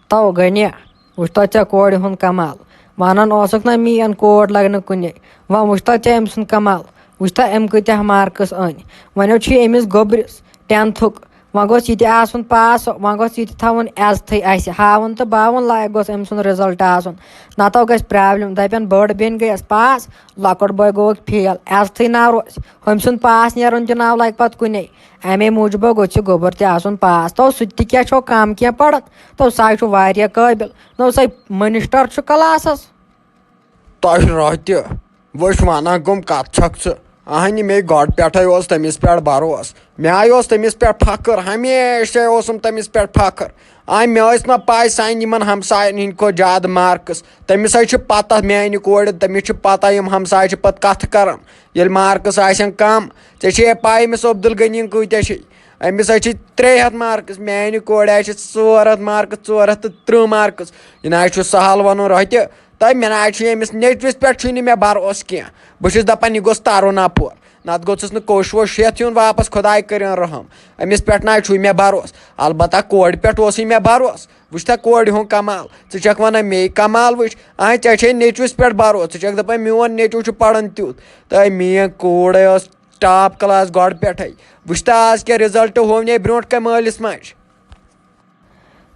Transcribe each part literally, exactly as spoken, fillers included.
تو غنی، وٕچھتو ژےٚ کورِ ہُنٛد کمال۔ ونان اوسُکھ نہ میٲنۍ کوٹ لگنہٕ کُنے، وۄنۍ وٕچھتو ژےٚ أمۍ سُنٛد کمال۔ وٕچھتو أمۍ کۭتیاہ مارکس أنۍ۔ وۄنۍ چھُ یہِ أمِس گوٚبرِس ٹینتھُک۔ وۄنۍ گوٚژھ یہِ تہِ آسُن پاس، وۄنۍ گوٚژھ یہِ تہِ تھاوُن عزتھٕے اَسہِ۔ ہاوُن تہٕ باوُن لایق گوٚژھ أمۍ سُنٛد رِزلٹ آسُن۔ نتہٕ گژھِ پرابلم۔ دپن بٔڑ بیٚنہِ گٔیَس پاس، لۄکُٹ بوے گوٚوُکھ فیل، عزتھٕے نہ روزِ۔ ہُمۍ سُنٛد پاس نیرُن تہِ نہ لگہِ پتہٕ کُنے۔ امے موٗجوٗب گوٚژھ یہِ گوٚبُر تہِ آسُن پاس۔ تو سُہ تہِ کیٛاہ چھو کم کینٛہہ پران؟ تو سُہ ہا چھُ واریاہ قٲبِل۔ نو سا منسٹر چھُ کلاسس۔ تۄہہِ راتہِ وٕچھ ونان کٕم کتھ چھکھ ژٕ؟ اہنہِ، مےٚ گۄڈٕ پٮ۪ٹھے اوس تٔمِس پٮ۪ٹھ بھروسہٕ۔ مےٚ ہاے اوس تٔمِس پٮ۪ٹھ فخر، ہمیشے اوسُم تٔمِس پٮ۪ٹھ فخر۔ آ، مےٚ ٲسۍ نہ پاے سانہِ یِمن ہمساین ہٕنٛدۍ کھۄتہٕ زیادٕ مارکس۔ تٔمِس ہاے چھِ پتہ میانہِ کورِ، تٔمِس چھِ پتہ یِم ہمساے چھِ پتہٕ کتھٕ کران۔ ییٚلہِ مارکس آسن کم، ژےٚ چھے پاے أمِس عبدالغنی کۭتیاہ چھِ؟ أمِس ہاے چھِ ترٛےٚ ہتھ مارکس، میانہِ کورِ ہاے چھِ ژور ہتھ مارکس، ژور ہتھ تہٕ ترٕٛہ مارکس۔ یہِ نہ حظ چھُ سہل ونُن رۄتہِ۔ تہٕ مےٚ نہ حظ چھُ أمِس نیٚچوِس پٮ۪ٹھ چھُے نہٕ مےٚ بھروسہٕ کینٛہہ۔ بہٕ چھُس دپان یہِ گوٚژھ ترُن اپور، نتہٕ گوٚژھُس نہٕ کوٚش ووٚش ہٮ۪تھ یُن واپس، خۄداے کٔرِن رحم۔ أمِس پٮ۪ٹھ نہ حظ چھُے مےٚ بھروسہٕ۔ البتہ کورِ پٮ۪ٹھ اوسُے مےٚ بھروسہٕ۔ وٕچھ تہ کورِ ہُنٛد کمال۔ ژٕ چھکھ ونان مے کمال وٕچھ؟ آ، ژےٚ چھے نیٚچوِس پٮ۪ٹھ بھروسہٕ۔ ژٕ چھکھ دپان میون نیٚچو چھُ پران تیُتھ۔ تہٕ میٲنۍ کوٗر ٲس ٹاپ کلاس گۄڈٕ پٮ۪ٹھے۔ وٕچھ تہ آز کیٛاہ رِزلٹ ہوو نے برونٛٹھ کنہِ مٲلِس ماجہِ۔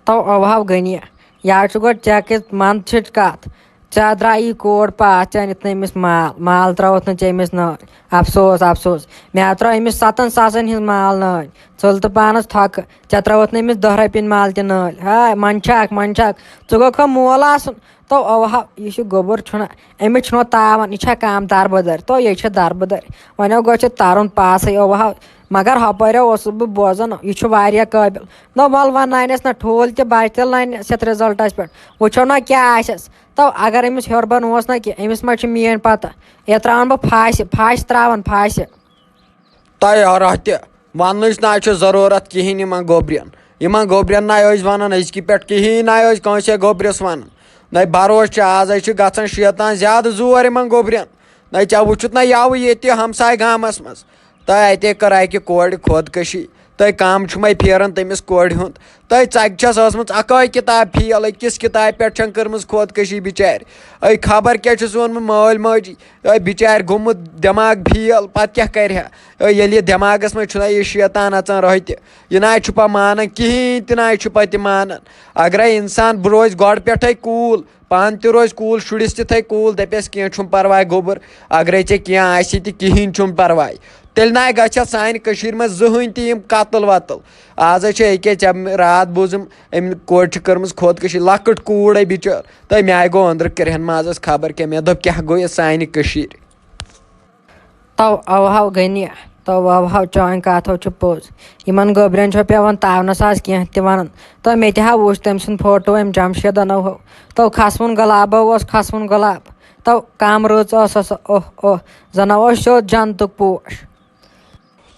تو اوہاو غنی، یا چھُ گۄڈٕ ژےٚ کِژھ منٛد چھِچ کتھ؟ ژےٚ درٛایی کوٹ پاس، ژےٚ أنِتھ نہٕ أمِس مال، مال ترٛٲوتھ نہٕ ژےٚ أمِس نٲلۍ۔ افسوس، افسوس، مےٚ ہا ترٛٲو أمِس ستن ساسن ہٕنٛز مال نٲلۍ۔ ژٔل تہٕ پانس تھۄکہٕ، ژےٚ ترٛٲوتھ نہٕ أمِس دہ رۄپین مال تہِ نٲلۍ۔ ہاے، منٛدچھاکھ، منٛدچھاکھ، ژٕ گوٚکھا مول آسُن؟ تو اوہاو، یہِ چھُ گوٚبُر چھُنہ، أمِس چھُنہ تاوان، یہِ چھا کام دربٕدر؟ تو یہِ چھِ دربٕدر۔ وۄنۍ گوٚژھ یہِ ترُن پاسٕے اوہاو۔ مگر ہۄپٲرۍ اوسُس بہٕ بوزان، یہِ چھُ واریاہ قٲبِل۔ نہ، وَل وۄنۍ نَنٮ۪س نہ ٹھوٗل تہِ، بَچہِ تہِ لَنٮ۪س یَتھ رِزَلٹَس پٮ۪ٹھ۔ وٕچھو نہ کیٛاہ آسٮ۪س۔ تو اگر أمِس ہیوٚر بۄن اوس نہ کینٛہہ، أمِس ما چھِ میٛٲنۍ پَتہ؟ یہِ ترٛاوَن بہٕ پھاسہِ، پھاسہِ ترٛاوَن پھاسہِ۔ تۄہہِ آو راتھ تہِ وَننٕچ نہ چھِ ضروٗرت کِہیٖنۍ یِمَن گوٚبرٮ۪ن۔ یِمَن گوٚبرٮ۪ن نہ ٲسۍ وَنان أزکہِ پٮ۪ٹھ کِہیٖنۍ، نہ ٲسۍ کٲنٛسے گوٚبرِس وَنان۔ نہ بَروسہٕ چھِ، آز ہے چھِ گژھان شیطان زیادٕ زور یِمَن گوٚبرٮ۪ن۔ نہ ژےٚ وٕچھُتھ نہ یَوٕ ییٚتہِ ہمساے گامَس منٛز۔ تہٕ اَتے کٔر اَکہِ کورِ خودکٔشی۔ تہٕ کَم چھُمَے پھیران تٔمِس کورِ ہُنٛد۔ تہٕ ژَکہِ چھَس ٲسمٕژ اَکٲے کِتاب فیل، أکِس کِتابہِ پٮ۪ٹھ چھَن کٔرمٕژ خودکٔشی بِچارِ۔ أے خبر کیٛاہ چھُس ووٚنمُت مٲلۍ مٲجی۔ أے بِچارِ گوٚمُت دٮ۪ماغ فیل، پَتہٕ کیٛاہ کَرِ ہا؟ أے ییٚلہِ یہِ دٮ۪ماغَس منٛز چھُنہ یہِ شیطان اَژان رۄہہِ تہِ، یہِ نہ حظ چھُ پَتہٕ مانان کِہیٖنۍ تہِ، نہ حظ چھُ پَتہٕ یہِ مانان۔ اگرَے اِنسان روزِ گۄڈٕ پٮ۪ٹھَے کوٗل، پانہٕ تہِ روزِ کوٗل، شُرِس تہِ تھایہِ کوٗل، دَپٮ۪س، "کینٛہہ چھُنہٕ پَرواے گوٚبُر، اگرَے ژےٚ کینٛہہ آسہِ تہِ، کِہیٖنۍ چھُنہٕ پَرواے۔" تیٚلہِ نہ گژھِ ہا سانہِ کٔشیٖرِ منٛز زٕہٕنۍ تہِ یِم قتل وتل۔ آز حظ چھِ أکیٛاہ ژےٚ راتھ بوٗزُم، أمۍ کورِ چھِ کٔرمٕژ خودکٔشی، لۄکٕٹ کوٗر ہے بِچٲر۔ تہٕ مےٚ آے گوٚو أنٛدرٕ کرٛٮ۪ہن مازَس خبر کیٛاہ، مےٚ دوٚپ، کیٛاہ گوٚو یہِ سانہِ کٔشیٖرِ؟ تو اوہو غنی، تو اوہو چٲنۍ کتھ ہو چھِ پوٚز۔ یِمن گوٚبرٮ۪ن چھو پٮ۪وان تاونس آز کینٛہہ تہِ ونُن۔ تو مےٚ تہِ ہا وُچھ تٔمۍ سُنٛد فوٹو أمۍ جمشیدن ہو۔ تو کھسوُن گۄلابو اوس کھسوُن گۄلاب۔ تو کم رٕژ ٲس سۄ، اوہ اوہ، زن اوس سیوٚد جنتُک پوش۔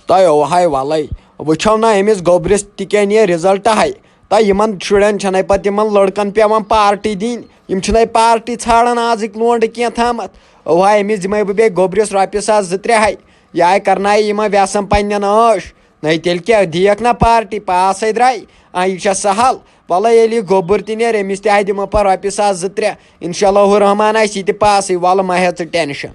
تۄہہِ اوہے ولے، وٕچھو نہ أمِس گوٚبرِس تہِ کیٛاہ نیرِ رِزلٹ ہے۔ تہٕ یِمن شُرٮ۪ن چھنَے پتہٕ یِمن لڑکن پٮ۪وان پارٹی دِنۍ۔ یِم چھِنَے پارٹی ژھانڈان آزٕکۍ لونڈٕ کینٛہہ تامتھ۔ اوہا أمِس دِمے بہٕ بیٚیہِ گوٚبرِس رۄپیہِ ساس زٕ ترٛےٚ ہَے۔ یہِ آے کرنایہِ یِمن وٮ۪سن پننٮ۪ن عٲش۔ نَے تیٚلہِ کیٛاہ دِیَکھ نہ پارٹی، پاسَے درٛاے۔ آ، یہِ چھا سہل؟ وَلہٕ ییٚلہِ یہِ گوٚبُر تہِ نیرِ، أمِس تہِ آے دِمو پَتہٕ رۄپیہِ ساس زٕ ترٛےٚ۔ انشاء اللہُ رحمان آسہِ یہِ تہِ پاسٕے۔ وَلہٕ مہ ہےٚ ژٕ ٹٮ۪نشَن۔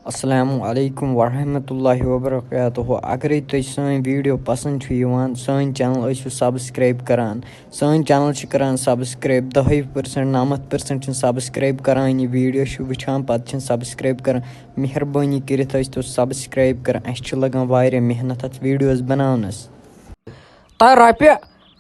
السلام علیکم ورحمۃ اللہ وبرکاتہ۔ اگرے تۄہہِ سٲنۍ ویڈیو پسند چھُ یِوان، سٲنۍ چینل ٲسِو سبسکرائب کران۔ سٲنۍ چینل چھِ کران سبسکرائب دَہے پٔرسنٹ، نَمَتھ پٔرسنٹ چھِنہٕ سبسکرائب کران۔ یہِ ویڈیو چھِ وٕچھان، پتہٕ چھِنہٕ سبسکرائب کران۔ مہربٲنی کٔرِتھ ٲسۍ تو سبسکرائب کران، اَسہِ چھِ لگان واریاہ محنت اَتھ ویڈیوز بناونس۔ تۄہہِ رۄپیہِ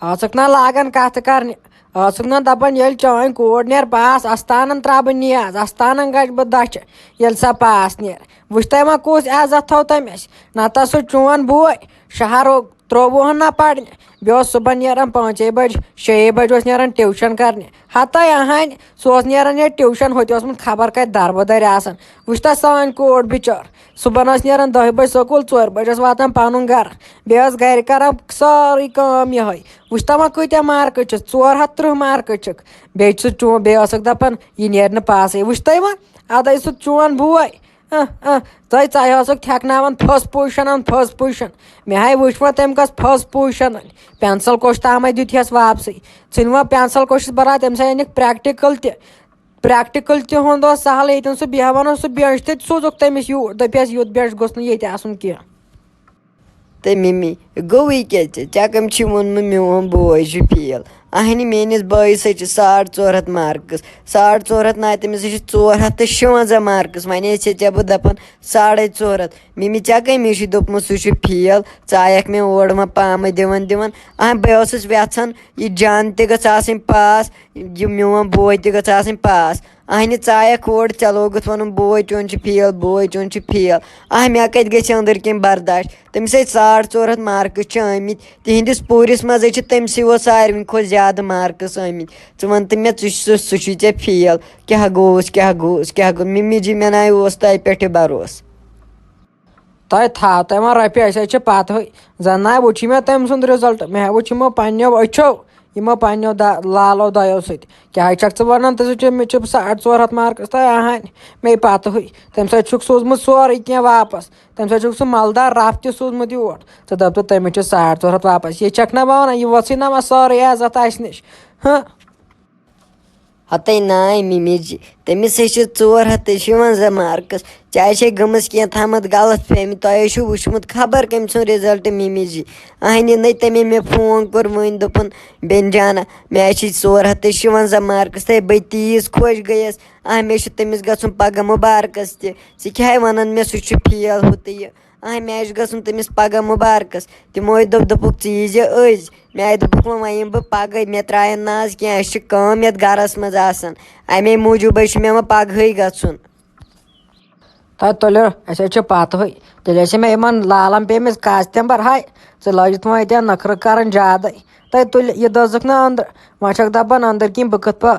ٲسٕکھ نا لاگان کتھٕ کرنہِ؟ ٲسٕکھ نا دپان، ییٚلہِ چٲنۍ کوٗر نیرِ پاس، استانن ترٛاو بہٕ نیاز، استانن گژھِ بہٕ دَچھِ، ییٚلہِ سۄ پاس نیرِ؟ وٕچھ تۄہہِ وۄنۍ کُس عزت تھوٚو تٔمِس؟ نتہٕ سُہ چون بوے شہرُک ترٛووُہن نا پرنہِ، بیٚیہِ اوس صُبحن نیران پانٛژے بجہِ، شیٚیے بجہِ اوس نیران ٹیوٗشن کرنہِ۔ ہتاے اہنۍ، سُہ اوس نیران ییٚتہِ ٹیوٗشن، ہوٚتہِ اوسمُت خبر کتہِ دربٕدرِ آسان۔ وٕچھ تہ سٲنۍ کوٗر بچٲر، صُبحن ٲس نیران دَہہِ بجہِ سکوٗل، ژورِ بجہِ ٲس واتان پنُن گرٕ۔ بیٚیہِ ٲس گرِ کران سٲرٕے کٲم یِہوٚے۔ وٕچھ تہ وۄنۍ کۭتیٛاہ مارکہٕ چھِس، ژور ہتھ ترٕٛہ مارکہٕ چھِکھ۔ بیٚیہِ چھُ چون، بیٚیہِ ٲسٕکھ دپان، یہِ نیرِ نہٕ پاسٕے۔ وٕچھ تُہۍ وۄنۍ، ادے سُہ چون بوے۔ اہ، اہ، تۄہہِ، ژَے ٲسٕکھ ٹھٮ۪کناوان first position، first position۔ مےٚ ہاے وٕچھ وۄنۍ تٔمۍ کۄس first position۔ پٮ۪نسَل کوٚش تامَے دیُت یَس واپسٕے۔ ژھٕنۍ وۄنۍ پٮ۪نسَل کوٚشَس بَرابر، تٔمۍ سۭتۍ أنِکھ practical تہِ۔ Practical تہِ ہُنٛد اوس سہلٕے، ییٚتٮ۪ن سُہ بیٚہوان اوس، سُہ bench تہِ سوٗزُکھ تٔمِس یوٗر، دٔپِس، "یُتھ bench گوٚژھ نہٕ ییٚتہِ آسُن کینٛہہ۔" تہٕ مِمی، گوٚوٕے کیٛاہ ژےٚ؟ ژےٚ کٔمۍ چھی ووٚنمُت میون بوے چھُ fail؟ اَہنہِ، میٛٲنِس بٲیِس ہے چھِ ساڑ ژور ہَتھ marks۔ ساڑ ژور ہَتھ نہ، تٔمِس ہے چھِ ژور ہَتھ تہٕ شُوَنزاہ marks۔ وۄنۍ ٲسۍ ژےٚ بہٕ دَپان ساڑَے ژور ہَتھ۔ مِمی، ژےٚ کٔمۍ چھُے دوٚپمُت سُہ چھُ fail؟ ژٕ آیَکھ مےٚ اور وۄنۍ پامہٕ دِوان دِوان۔ اَہن، بہٕ اوسُس یَژھان یہِ جان تہِ گٔژھ آسٕنۍ pass، یہِ میون بوے تہِ گٔژھ آسٕنۍ pass۔ اہنہِ، ژایَکھ اور، ژےٚ لوگُتھ وَنُن، "بوے چون چھُ fail، بوے چون چھُ fail۔" اہ، مےٚ کَتہِ گژھِ أنٛدٕرۍ کِنۍ برداش؟ تٔمِس ہے ساڑ ژور ہَتھ marks چھِ آمٕتۍ۔ تِہِنٛدِس پوٗرِس منٛز ہے چھِ تٔمۍ سٕے یوت ساروٕے کھۄتہٕ زیادٕ marks آمٕتۍ۔ ژٕ وَن تہٕ مےٚ، ژٕ چھُ، سُہ چھُے ژےٚ fail۔ کیٛاہ گوٚوُس، کیٛاہ گوٚوُس، کیٛاہ گوٚو؟ مِمی جی، مےٚ نَے اوس تۄہہِ پٮ۪ٹھ یہِ بروسہٕ۔ تۄہہِ تھاو تۄہہِ وۄنۍ رۄپیہِ، اَسہِ حظ چھِ پَتہٕے۔ زَن نہ وٕچھی مےٚ تٔمۍ سُنٛد result، مےٚ وٕچھ یِمو پنٛنیو أچھو، یِمو پنٛنیو دا-، لالو دۄیو سۭتۍ۔ کیٛاہ حظ چھَکھ ژٕ وَنان؟ تہٕ ژٕ چھِ، مےٚ چھِ ساڑ ژور ہَتھ marks تۄہہِ اَہَنۍ، مے پَتہٕے۔ تٔمۍ سۭتۍ چھُکھ سوٗزمُت سورُے کینٛہہ واپَس۔ تٔمۍ سۭتۍ چھُکھ سُہ مَلدار رَف تہِ سوٗزمُت یور۔ ژٕ دَپ تہٕ تٔمِس چھِ ساڑ ژور ہَتھ واپَس۔ یہِ چھَکھ نہ وَنان، یہِ وَژھٕے نہ وۄنۍ سٲرٕے عزت اَسہِ نِش۔ ہہ۔ ہتے ناے مِمی جی، تٔمِس ہے چھِ ژور ہَتھ تہٕ شُوَنزاہ marks۔ ژےٚ آسہِ ہے گٔمٕژ کینٛہہ تھامَتھ غلط فہمی، تۄہہِ آسِوٕ وٕچھمُت خبر کٔمۍ سُنٛد result مِمی جی۔ اہنہِ نٔے تٔمۍ مےٚ فون کوٚر وۄنۍ، دوٚپُن، "بیٚنہِ جانہ، مےٚ چھِ ژور ہَتھ تہٕ شُوَنزاہ marks تہٕ بہٕ تیٖژ خۄش گٔیَس۔ آ، مےٚ چھُ تٔمِس گژھُن پگاہ مُبارکَس تہِ۔ ژٕ کیٛاہ ہے وَنان مےٚ سُہ چھُ fail ہُہ تہٕ یہِ؟" آ، مےٚ چھُ گژھُن تٔمِس پگاہ مُبارکَس۔ تِمو ہے دوٚپ، دوٚپُکھ، "ژٕ ییٖزِ أزۍ۔" مےٚ ہے دوٚپُکھ، "وۄنۍ، وۄنۍ یِمہٕ بہٕ پگہٕے، مےٚ ترٛایَن نہٕ آز کینٛہہ، اَسہِ چھِ کٲم یَتھ گَرَس منٛز آسان۔ اَمے موٗجوٗب ہے چھُ مےٚ وۄنۍ پگہٕے گژھُن۔" تہٕ تُلِو، اَسہِ حظ چھِ پَتہٕے۔ تیٚلہِ ٲسۍ مےٚ یِمَن لالَن پیٚمٕتۍ کاستٮ۪مبر ہاے، ژٕ لٲجِتھ وۄنۍ اَتٮ۪ن نٔکھرٕ کَران زیادَے۔ تہٕ تُلہِ یہِ دٔزٕکھ نہٕ أنٛدرٕ، وۄنۍ چھَکھ دَپان أنٛدٕرۍ کِنۍ بہٕ کِتھ پٲ-،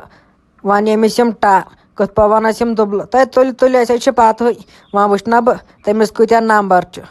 وَنہٕ ییٚمِس یِم ٹا-، کِتھ پٲٹھۍ وَنَس یِم دُبلہٕ؟ تَے تُلۍ، تُلۍ، اَسہِ حظ چھِ پَتہٕے، وۄنۍ وٕچھِ نہ بہٕ تٔمِس کۭتیٛاہ نمبر چھِ۔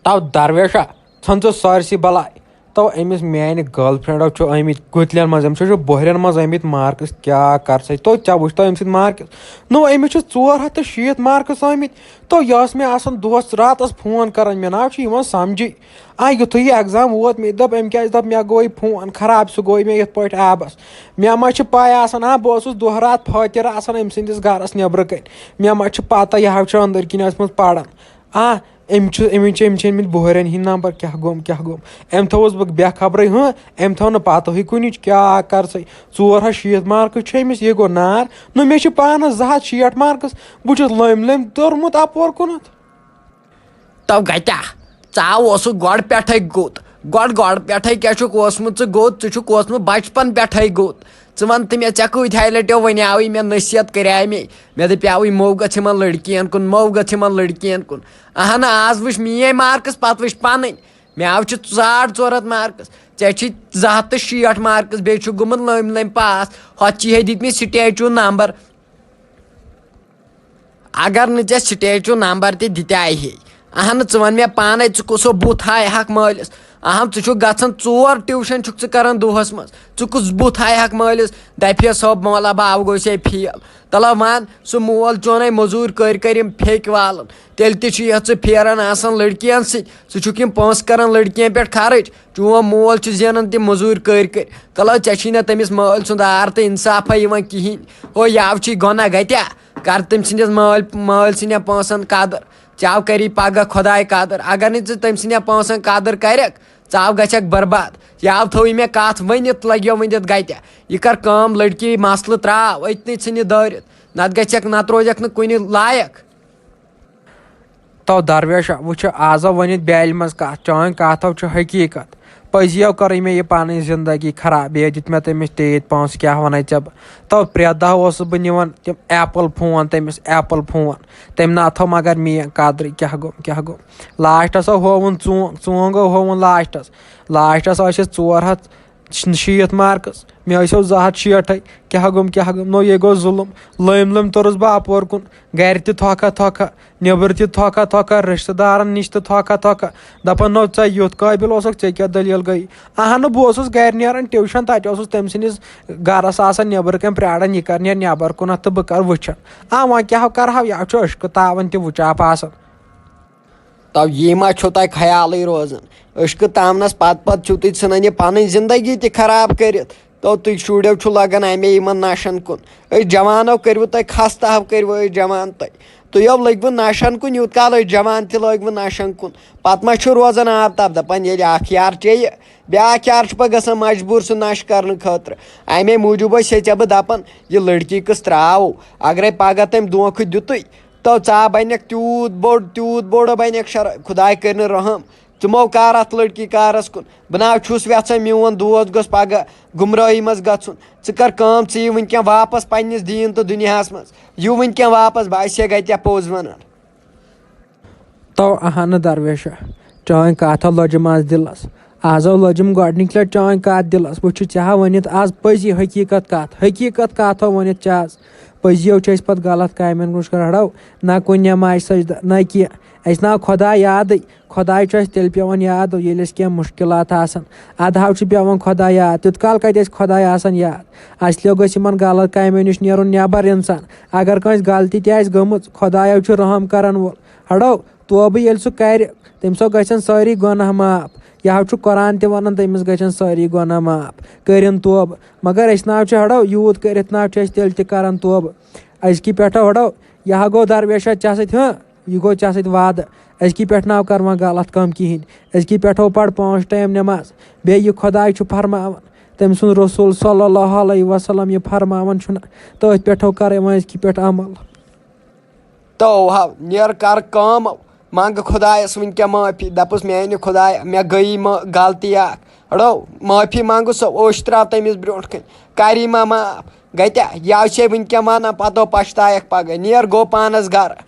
تو درویشا، ژھٕن ژٕ سٲرسٕے بلاے۔ تو أمِس میٛانہِ girlfriendو چھُ آمٕتۍ گُتلٮ۪ن منٛز، أمِس چھُ بۄہرٮ۪ن منٛز آمٕتۍ marks، کیٛاہ کر سا؟ تو ژےٚ وٕچھ تو أمۍ سٕنٛدۍ marks۔ نو، أمِس چھِ ژور ہَتھ تہٕ شیٖتھ marks آمٕتۍ۔ تو یہِ ٲس مےٚ آسان دۄہَس راتَس فون کران، مےٚ نہ حظ چھُ یِوان سَمجھٕے۔ آ، یُتھُے یہِ exam ووت، مےٚ دوٚپ، أمۍ کیٛازِ دوٚپ، مےٚ گوٚو یہِ فون خراب، سُہ گوٚو مےٚ یِتھ پٲٹھۍ آبَس۔ مےٚ ما چھِ پَے آسان، آ، بہٕ اوسُس دۄہ راتھ فٲطر آسان أمۍ سٕنٛدِس گَرَس نٮ۪برٕ کَنۍ۔ مےٚ ما چھِ پَتہ، یہِ حظ چھُ أنٛدٕرۍ کِنۍ ٲسمٕژ پَران۔ آ، أمۍ چھُ، أمۍ چھِ، أمۍ چھِ أنۍمٕتۍ بۄہرٮ۪ن ہِنٛدۍ نمبر، کیٛاہ گوٚم، کیٛاہ گوٚم؟ أمۍ تھوٚوُس بہٕ بے خبرٕے، ہٕنٛہ، أمۍ تھوٚو نہٕ پَتہٕے کُنِچ، کیٛاہ کَر سا؟ ژور ہَتھ شیٖتھ marks چھِ أمِس، یہِ گوٚو نار۔ نہ، مےٚ چھِ پانَس زٕ ہَتھ شیٹھ marks، بہٕ چھُس لٔمۍ لٔمۍ توٚرمُت اَپور کُنَتھ۔ تو گتیا، ژٕ ہا اوسُکھ گۄڈٕ پٮ۪ٹھَے گوٚد۔ گۄڈٕ، گۄڈٕ پٮ۪ٹھَے کیٛاہ چھُکھ اوسمُت ژٕ گوٚد؟ ژٕ چھُکھ اوسمُت بچپن پٮ۪ٹھَے گوٚد۔ ژٕ وَن تہٕ مےٚ، ژےٚ کۭتۍ ہاے لَٹیو وَنیٛاوٕے مےٚ، نصیحت کریٛاے مے، مےٚ دَپیٛاوٕے، مو گژھ یِمَن لٔڑکِیَن کُن، مو گژھ یِمَن لٔڑکِیَن کُن۔ اہنہٕ، آز وٕچھ میٛٲنۍ marks، پَتہٕ وٕچھ پَنٕنۍ۔ مےٚ آو چھِ ساڑ ژور ہَتھ marks، ژےٚ چھی زٕ ہَتھ تہٕ شیٹھ marks، بیٚیہِ چھُکھ گوٚمُت لٔمۍ لٔمۍ pass۔ ہۄتھ چھی ہے دِتمٕتۍ state چوٗ number۔ اگر نہٕ ژےٚ state چوٗ number تہِ دِتیٛاے ہے۔ اہنہٕ، ژٕ وَن مےٚ پانَے، ژٕ کُس ہیوٗ بُتھ ہایہَکھ مٲلِس؟ اہم، ژٕ چھُکھ گژھان ژور tuition چھُکھ ژٕ کران دۄہَس منٛز۔ ژٕ کُس بُتھ ہایہَکھ مٲلِس؟ دَپہِ ہے، "صٲب، مولہ بابہٕ گوٚو سے fail۔" تَلہ وَن، سُہ مول چونَے مٔزوٗرۍ کٔرۍ کٔرۍ یِم پھیٚکۍ والان۔ تیٚلہِ تہِ چھُ یَتھ ژٕ پھیران آسان لٔڑکِیَن سۭتۍ۔ ژٕ چھُکھ یِم پونٛسہٕ کران لٔڑکِیَن پٮ۪ٹھ خرٕچ۔ چون مول چھُ زینان تِم مٔزوٗرۍ کٔرۍ کٔرۍ۔ تَلہ، ژےٚ چھی نہ تٔمِس مٲلۍ سُنٛد آر تہٕ اِنصافا یِوان کِہیٖنۍ۔ ہو، یَوٕ چھی گۄناہ گَتیا۔ کر تٔمۍ سٕنٛدِس مٲلۍ، مٲلۍ سٕنٛدٮ۪ن پونٛسَن قدٕر۔ ژےٚ کری پگاہ خۄداے قدٕر۔ اگر نہٕ ژٕ تٔمۍ سٕنٛدٮ۪ن پونٛسَن قدٕر کرکھ، ژٕ گژھکھ برباد۔ یَوٕ تھٲوٕے مےٚ کَتھ ؤنِتھ، لَگیو ؤنِتھ گَتہِ۔ یہِ کر کٲم، لٔڑکی مسلہٕ ترٛاو، أتنٕے ژھٕنہِ دٲرِتھ۔ نَتہٕ گژھکھ، نَتہٕ روزکھ نہٕ کُنہِ لایق۔ تو درویشہ، وٕچھِ، آز آو ؤنِتھ بیٛالہِ منٛز کَتھ، چٲنۍ کَتھ ہو چھِ حقیٖقت۔ پٔزی ہو کٔرٕے مےٚ یہِ پَنٕنۍ زِندگی خراب، بیٚیہِ دیُت مےٚ تٔمِس تیٖتۍ پونٛسہٕ، کیٛاہ وَنَے ژےٚ بہٕ۔ تو پرٛٮ۪تھ دۄہ اوسُس بہٕ نِوان تِم Apple phone تٔمِس، Apple phone۔ تٔمۍ نہ تھٲو مگر میٛٲنۍ قدرٕے، کیٛاہ گوٚو، کیٛاہ گوٚو۔ لاسٹَس ہو ہووُن ژونٛگ، ژونٛگ ہو ہووُن لاسٹَس۔ لاسٹَس ٲسِس ژور ہَتھ شیٖتھ مارکٕس، مےٚ ٲسِو زٕ ہَتھ شیٹھے۔ کیٛاہ گوٚم، کیٛاہ گوٚم؟ نو، یے گوٚو ظُلُم۔ لٲمۍ لٲمۍ توٚرُس بہٕ اَپور کُن، گرِ تہِ تھۄکھا تھۄکھا، نیٚبٕرۍ تہِ تھۄکھا تھۄکھا، رِشتہٕ دارن نِش تہِ تھۄکھا تھۄکھا۔ دَپان، نو، ژےٚ یُتھ قٲبِل اوسُکھ، ژےٚ کیٛاہ دٔلیٖل گٔے؟ اہنہٕ، بہٕ اوسُس گرِ نیران ٹیوٗشن، تَتہِ اوسُس تٔمۍ سٕنٛدِس گرس آسان نیٚبرٕ کنہِ پرٛاران، یہِ کر نیرِ نیٚبر کُنتھ تہٕ بہٕ کر وٕچھن۔ آ، وۄنۍ کیٛاہ کرہو، یا چھُ عشقہٕ تاوان تہِ وٕچاپ آسان۔ تو یی ما چھُو تۄہہِ خیالٕے روزان؟ عشقہٕ تامنَس پتہٕ پتہٕ چھِو تُہۍ ژھٕنان یہِ پنٕنۍ زندگی تہِ خراب کٔرِتھ۔ تو تُہۍ شُرٮ۪و چھُو لگان اَمے یِمن نشن کُن۔ أسۍ جوانو کٔرِوٕ تۄہہِ خستہٕ ہو، کٔرِوٕ أسۍ جوان تۄہہِ۔ تُہۍ یو لٔگوٕ نشن کُن، یوٗت کال أسۍ جوان تہِ لٲگوٕ نشن کُن۔ پتہٕ ما چھُ روزان آب تب دپان، ییٚلہِ اکھ یار چیٚیہِ، بیاکھ یار چھُ پتہٕ گژھان مجبوٗر سُہ نشہٕ کرنہٕ خٲطرٕ۔ امے موٗجوٗب ٲسۍ أسۍ ژےٚ بہٕ دپان، یہِ لڑکی کٕس ترٛاوو۔ اگرے پگاہ تٔمۍ دھوکہٕ دیُتُے، تو ژا بنکھ تیوٗت بوٚڑ، تیوٗت بوٚڑ بنکھ شر، خداے کٔرِنہٕ رحم۔ ژٕ مو کر اتھ لڑکی کارس کُن۔ بہٕ نہ چھُس یژھان میون دوست گوٚژھ پگاہ گمرٲہی منٛز گژھُن۔ ژٕ کر کٲم، ژٕ یہِ وٕنکٮ۪ن واپس پننِس دیٖن تہٕ دُنیاہس منٛز۔ یہِ وٕنکٮ۪ن واپس، باسے گتیا پوٚز ونان۔ تو اہنہٕ درویشہ، چٲنۍ کتھ ہا لٔجم از دلس۔ از ہو لٔجم گۄڈنِچ لٹہِ چٲنۍ کتھ دلس۔ وۄنۍ چھُ ژےٚ ہا ؤنِتھ از پٔزی حقیقت کتھ، حقیقت کتھ ہو ؤنِتھ ژےٚ از۔ پٔزی ہو چھِ أسۍ پتہٕ غلط کامٮ۪ن کُن رڑو، نہ کُنہِ نمازِ سجدہ، نہ کینٛہہ۔ اسہِ نہ آو خۄداے یادٕے۔ خۄداے چھُ اسہِ تیٚلہِ پٮ۪وان یاد، ییٚلہِ اسہِ کینٛہہ مُشکلات آسن۔ ادٕ ہاو چھُ پٮ۪وان خۄداے یاد، تیوٗت کال کتہِ اسہِ خۄداے آسان یاد۔ اسہِ لیوٚگ گژھِ یِمن غلط کامٮ۪ن نِش نیرُن نٮ۪بر انسان۔ اگر کٲنٛسہِ غلطی تہِ آسہِ گٔمٕژ، خۄدایو چھُ رحم کرن وول۔ ہڑو، توبہٕ ییٚلہِ سُہ کرِ، تٔمِس ہو گژھن سٲری گۄناہ معاف۔ یہِ ہاو چھُ قرآن تہِ ونان، تٔمِس گژھن سٲری گۄناہ معاف۔ کٔرِن توبہٕ۔ مگر أسۍ نہ حظ چھِ ہڑو، یوٗت کٔرِتھ نہ حظ چھِ أسۍ تیٚلہِ تہِ کران توبہٕ۔ أزکی پٮ۪ٹھ ہڑو، یہِ ہا گوٚو درویشہ ژےٚ سۭتۍ، ہاں، یہِ گوٚو ژےٚ سۭتۍ وعدٕ۔ أزکی پٮ۪ٹھ نہ کر وۄنۍ غلط کٲم کِہینۍ۔ أزکی پٮ۪ٹھ ہو پَر پانٛژھ ٹایم نٮ۪ماز۔ بیٚیہِ یہِ خۄداے چھُ فرماوان، تٔمۍ سُنٛد رسول صلی اللہ علیہ وسلم یہِ فرماوان چھُنہ، تٔتھۍ پٮ۪ٹھ ہو کر وۄنۍ أزکی پٮ۪ٹھ عمل۔ تو ہاو، نیر کر کٲم، منٛگ خۄدایس وٕنکٮ۪ن معٲفی، دپُس، میانہِ خۄدایا، مےٚ گٔیی مہ-، غلطی اکھ۔ ہڑو، معٲفی منٛگُس سُہ اوٚش ترٛاو تٔمِس برٛونٛٹھ کنہِ، کری ما معاف۔ گتیا، یہِ آو چھے وٕنکٮ۪ن ونان، پتہٕ پشتایکھ پگاہ، نیر گوٚو پانس گرٕ۔